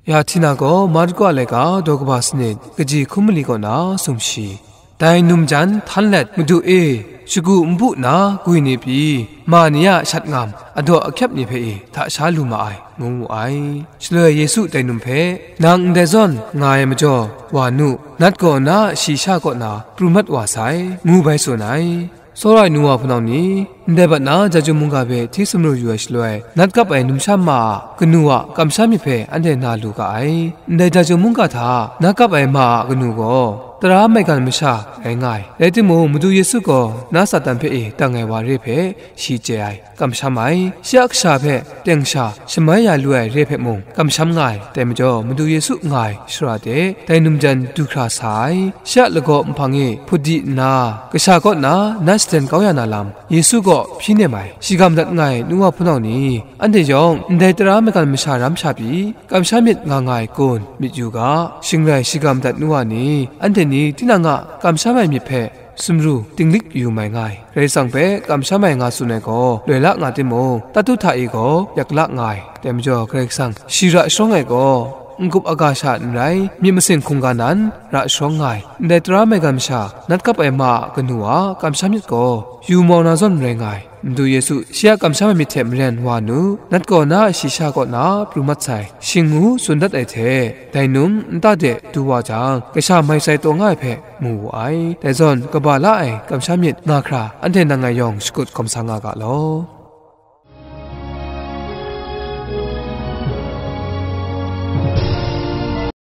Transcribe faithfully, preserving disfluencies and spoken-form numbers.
Ya Htina gaw Marku a laika daw kaba sanit, kaji hkum mali kaw na sumshi. Dai num jan htan let, Madu e, shagu npu na gwi ni pyi, ma ni a shat ngam, adaw ahkyep ni hpe e hta sha lu ma ai, ngu wu ai. Shaloi Yesu dai num hpe, "Nang ndai zawn nga ai majaw, wa nu, nat gaw na a shayi sha kaw na pru mat wa sai," ngu bai tsun ai. Tsawra ai nu wa hpunau ni, ndai bat na Jahtum mungga hpe hti sumru yu ai shaloi, nat kap ai numsha ma a kanu a kamsham myit hpe anhte na lu ga ai. Ndai Jahtum mungga hta nat kap ai ma a kanu gaw, tara maigan masha rai nga ai. Rai timung, Madu Yesu gaw na Satan hpe e dang ai wa re hpe shi chye ai, kamsham ai. Shi a kasha hpe teng sha shamai ya lu ai re hpe mung, kamsham nga ai. Dai majaw, Madu Yesu nga ai shara de, dai num jan du hkra sa ai. Shi a lagaw nhpang e hput di nna, kasha kaw na nat shaden kau ya na lam, Yesu kaw hpyi nem ai. Shagam dat nga ai nu wa hpunau ni, anhte yawng ndai tara maigan masha ram sha pyi, kamsham myit nga nga ai kun myit yu ga. Shing rai shagam dat nu wa ni, anhte ni tinang a kamsham ai myit hpe sumru dinglik yu mai nga ai. Karai Kasang hpe kamsham ai nga tsun ai gaw, loi la nga timung, tatu hta e gaw yak la nga ai. Dai majaw, Karai Kasang shi ra sharawng ai gaw, n-gup aga sha n rai, myit masin hkungga nan ra sharawng nga ai. Ndai tara maigan masha, nat kap ai ma a kanu a kamsham myit gaw, yu mau na zawn rai nga ai. Madu Yesu shi a kamsham ai myit hte maren wa nu, nat gaw na a shayi sha kaw na pru mat sai, shing ngu tsun dat ai hte, dai num nta de du wa jang, kasha mai sai taw nga ai hpe mu wu ai. Dai zawn, kaba la ai kamsham myit nga hkra, anhte nang ngai yawng shakut hkawm sa nga ga law.